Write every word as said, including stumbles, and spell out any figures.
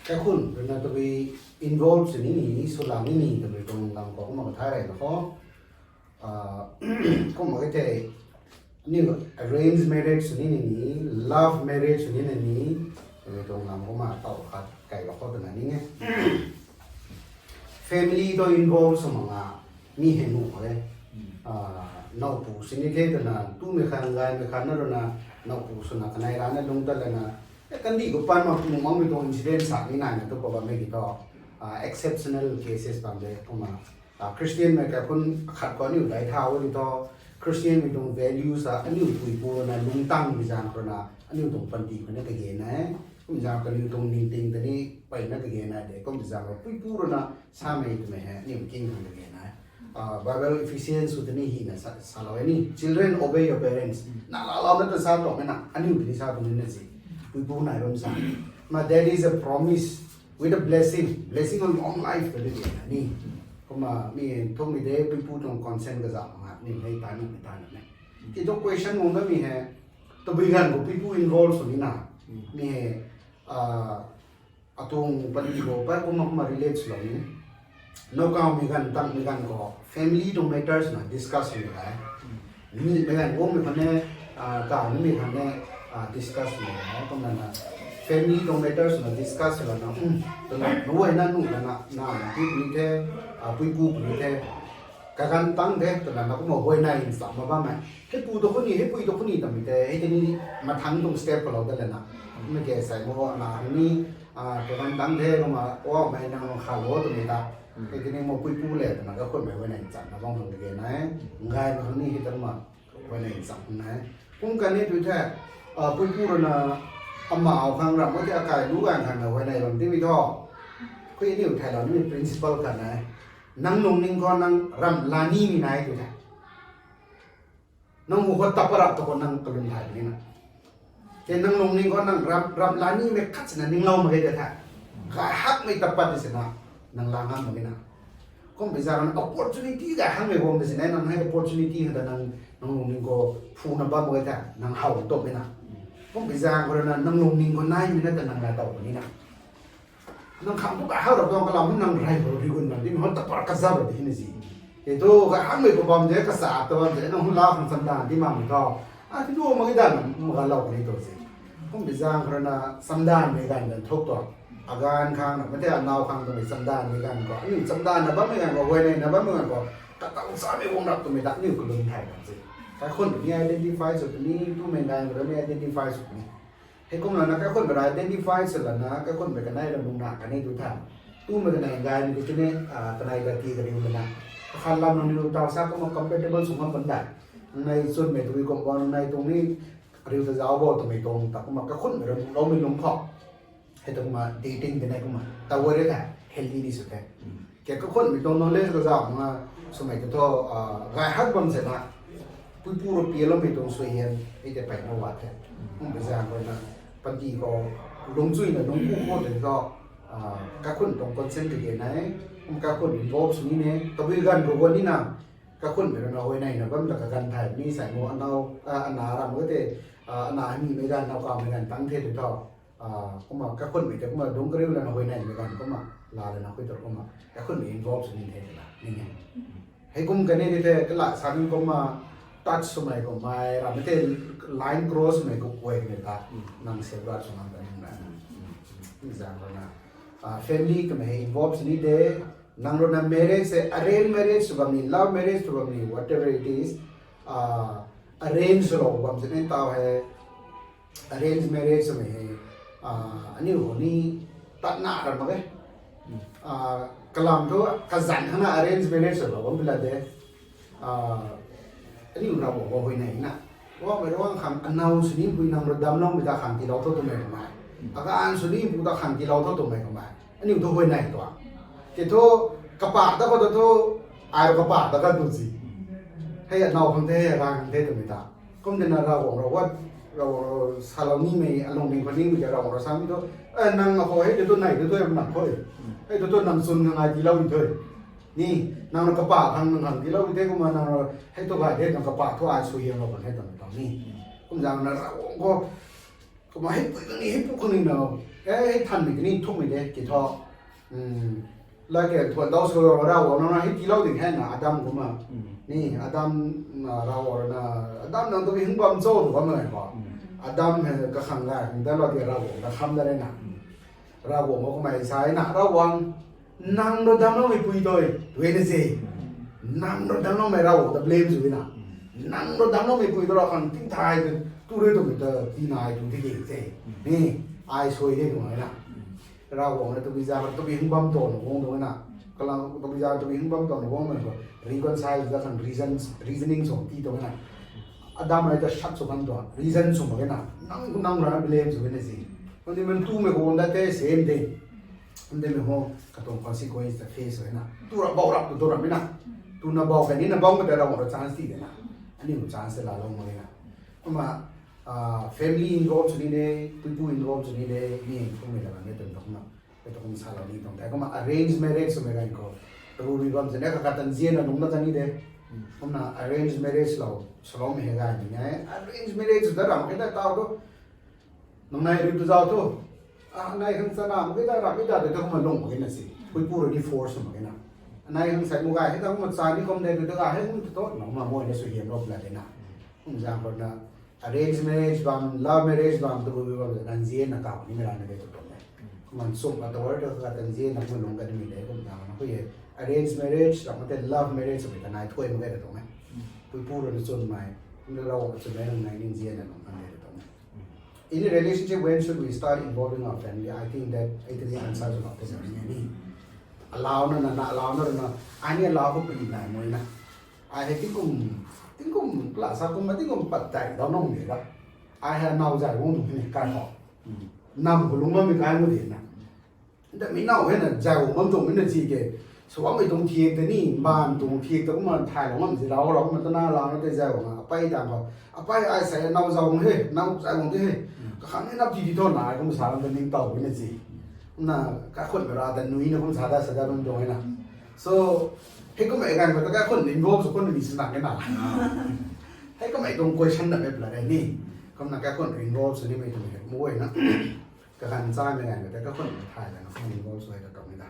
Kaikhun ruina tabui involve sini ni, sw la ni ni tabui tuang lam khou kumna ka thai rey na khou. Ah, kumna ka tei, aniu arranged marriage sini ni ni, love marriage sini ni ni, tabui tuang lam kumna taw khat kai la khou twna ni nge. Family tu involve sw mak nga, mi hei nuh mak e. Ah, nowpu sini the twna, tumei khan, gaymei khan na ruina, nowpu swna kanei rana lung tat lana, e, kandih khou pan mak nuh makmei tuang incident sa ni nai na tu pa bammei ki thu, ah, exceptional cases bam de kumna. Ah, Christian mei kaikhun khat khou aniu dai thau di thu, Christian mei tuang values a aniu puipu ruina lungtang mi zang khou ruina, aniu tuang panty khou na kage na e. Kum zang kaniw tuang ningting ta ni peyna kage na de, kum zang khou puipu ruina samei twmei hei aniu king khang kage na e. Ah, Bible Ephesians sw ta ni hina sa, salou e ni, "Children, obey your parents." Na la lau na ta sa tuang na, aniu ta ni sa tuang ni na si. Puipu nai bam sa. Ma, that is a promise with a blessing, blessing on long life ta ni na ni. Kumna mi thumei de puipu tuang consent ka zam nga ni hei ta ni ta na ne. Ki tu question mung na mi hei, tabui ganv khou puipu involve sw ni na. Mi hei, ah, atuang panty khou pai kumna kumna relate swlou ni. Nowkaw mei ganv, tang mei ganv khou family tuang matters na discuss sw ni e. Mi mei ganv kumna khou ne, ah, kaw ni mei khou ne, ah, discuss sw ni e. Kumna na family tuang matters na discuss sw lana, um, twna, nuh e na nuh lana, na, na, puipu ni the, ah, puipu puni the. Kaganv tang the, twna na kumna huayney ncham ma bammei. Hei pu tu khou ni, hei pui tu khou ni twmei the, hei tini mathang tuang step khou lou ta lana. Mei ke sai mo na ni, ah, kaganv tang the, kumna, o, mei nang nung kha lo twmei ta. Hei tini mo puipu le, twna kaikhunmei huayney ncham na bam khang kage na e. Ngai ma khang ni hei ta kumna huayney ncham na e. Kum kan ni tu the, ah, puipu ruina, ama au khang ram, mo the akai lu ganv khang na huayney bam ti mi thu. Khui aniu thaylou ni principle khat na e. Nang lungning khou nang ram la ni mi nai tu the. Nang hu khou tap rap ta khou nang kalum thay ni na. Ke nang lungning khou nang ram, ram la ni mei khat sina ninglou mak ge ta the. Gay hakmei tap pat di sina nang la ngam mak ge na. Kum pi zang opportunity gay hakmei guang di sina nang hei opportunity hata nang, nang lungning khou phu na bam mak ge ta nang how tok me na. Kum pi zang khou na nang lungning khou nai mi na ta nang la taw ni na. Nang khang tu gay hak rap tuang kalam nang rey khou rigun bam di mi hon ta par kazap rap di hina si. Ke tu gay hakmei khou bam de kasa ta bam de nang hu la khang chamdan di mak mi thu. A ti tu mak ge dan na mak ga lou ni tu si. Kum pi zang khou na chamdan mei ganv dan thuk tu. Aganv khang na, mate anaw khang tu mei chamdan mei ganv khou. Aniu chamdan na bammei ganv khou, huayney na bammei ganv khou. Kataw samei guang rap twmei ta aniu kalum thay kan si. Kaikhunmei ni identify sw ni, tumei ganv khou ni identify sw ni. Hei kum lana kaikhunmei ra identify sw lana, kaikhunmei kanei ra lungna kanei tu tha. Tumei kanei gaymei tu tini, ah, kanei ra ti kariu lana. Kakhan lam nang niu taw sa kumna compatible sw ngam pan dai. Nang nei chwnmei tu kum bam, nang nei tuang ni kariu ta zauc bo twmei tuang ta kumna kaikhunmei ra lungloumei lung khou. Hei ta kumna dating tini kumna taw re tha, healthy ni sw the. Ke kaikhunmei tuang knowledge kazauh mak nga swmei tu thu, ah, gay hak bam sina, puipu rui pialoumei tuang suaihiam, hei tei peyna wa the. Kum pi zang khou na, panty khou, lungcchuina lungc ku khou tei thu, ah, kaikhun tuang consent kage na e, kum kaikhun involve sw ni ne, tabui ganv khou guan ni na, kaikhunmei ruina huayneyna bam ta kaganv thay ni sai mo anaw, ah, ana ram khou tei, ah, ana hei mei ganv, nowkaw mei ganv tang the tei thu, ah, kumna kaikhunmei tei kumna dungc kariu lana huayneymei ganv kumna la lana khui tu kumna kaikhunmei involve sw ni the twna ni e. Hei kum kani ni the kala sa ni kumna touch swmei kummei, rammei tei line cross swmei khou kuaymei ta nang safeguard sw ngam ta ni na. Mi zang ruina, ah, family kamei hei involve sw ni de, nang ruina marriage se arrange marriage sw bam ni, love marriage sw bam ni, whatever it is, ah, arrange swlou bam sini taw hei, arrange marriage swmei hei, ah, aniu khou ni tatna ram mak e. Ah, kalam thu kazanc khang na arrange marriage swlou bam pila de. Ah, aniu Ravguangc khou huayney na, Ravguangc khang anaw swnipui nang rui damcloumei ta khang tiilou tho twmei kamei, aganv swnipui ta khang tiilou tho twmei kamei, aniu thu huayney tuang. Ke thu, kapa ta khou ta thu, ai rui kapa ta kan tu si. Hei anaw khang the, hei aganv khang the twmei ta. Kum tina Ravguangc rui, Ravguangc rui salou nimei, alungning khou nimei ta Ravguangc rui samei thu, e, nang akhou hei tu tu nei tu tu nang khou, hei tu tu nang chwn khang ai tiilou ni thu, ni, nang rui kapa khang nang khang tiilou ni the kumna nang rui hei tu gay the nang kapa thu ai suaihiamlou kan the twmei tuang ni. Kum zang na Ravguangc khou Kumna hei pui kani hei pu kani na, eh, hei thanmei kani thukmei de ki thu. Like, eh, thuan dau sw Ravguangc na hei tiilou ding hei na Adam kumna. Ni Adam na Ravguangc na, Adam nang tabui hung bam cho tu bam nai ko. Adam hei kakhang la hung da lo di Ravguangc na kham da re na. Ravguangc kumna sa na Ravguangc, nang rui damcloumei pui tei tu na se. Nang rui damcloumei Ravguangc ta blame sw na. Nang rui damcloumei pui tei rui khang ting thai tu, tu rui twmei ta tii nai tu di ke se. Ni, ai sui de tu na. Ravguangc na tabui za, tabui hung bam tuang na guang tu na. Kalam tabui za, tabui hung bam tuang na guangmei khou reconcile da khang reasons, reasoning sw tii tu na. Adam hei ta sat sw kan tu, reason sw mak na. Nang, nang rui na blame sw na se. Kumna mei tumei khou guang da the same thing. Kumna mei ho katuang consequence ta face sw na. Tu rap bau rap tu tu rap na. Tu na bau kani na bam ka ta Ravguangc rui chance tii de na. Aniu chance laalou mak na. Kumna family involve sw ni de, puipu involve sw ni de, ni kummei la kan de tun tok na. Katuang salou ni tuang the. Kumna arrange marriage swmei ganv khou, tabui bam sini kakhat tan zianna lungc na kan ni de. Kumna arrange marriage lou swloumei hei ganv ni e. Arrange marriage sw ta ram khe ta tau tu. Nang nai rui tu zau tu. Anei khang chana mak khe ta ram khe ta de ta kumna lung mak khe na se. Puipu rui ni force mak khe na. Anei khang sai mu gay hei ta kumna cha ni kum de tu ta gay hei kum tu tu. Nang ma moi na sw hiam rap la de na. Kum zang khou na arrange marriage bam, love marriage bam, tabui bam, nang zianna kau nimei la na de tu tuang e. Kumna sum ka tawar ta kakhat tan zianna kumna lung kan nimei de, kum zang na hui e. Arrange marriage, ram mak the love marriage, sw ta nai thuy mak khe ta tuang e. Puipu rui na chwnmei, kumna Ravguangc chwnmei nang nai ning zianna lung kan de ta tuang e. In a relationship, when should we start involving our family? I think that it is the answer to that question. Allow na na, na allow na na, ai ni allow khou puni nai moi na. Ai hei tingkum, tingkum class a kum ma tingkum pat tai dau nung de da. Ai hei nau zai guang tu ni kai khou. Nam khou lungc bammei kai mu de na. Nda mi nau hei na zai guang bam tuang mi na chi ke. Swbammei tuang thiak ta ni, mbaanv tuang thiak ta kumna thaylou ngam zi rau rau kumna ta na allow na tei zai guang a, apei tang khou. Apei ai sai nau zau guang he, nau zai guang de he. Kakhang ni nap ti ti tho na, kum sa lam ta ningtow mi na chi. Na, kaikhunmei ra ta nui na kum sa da sa da bam tuang e na. So, hei kummei ganv khou ta kaikhun involve sw khun ni sw na ke na. Hei kummei tuang question na mei pla re ni. Kumna kaikhun involve sw nimei tuang hei mu e na. Kakhang chamei ganv khou ta kaikhun thay lana kum involve sw hei ta tuang e na.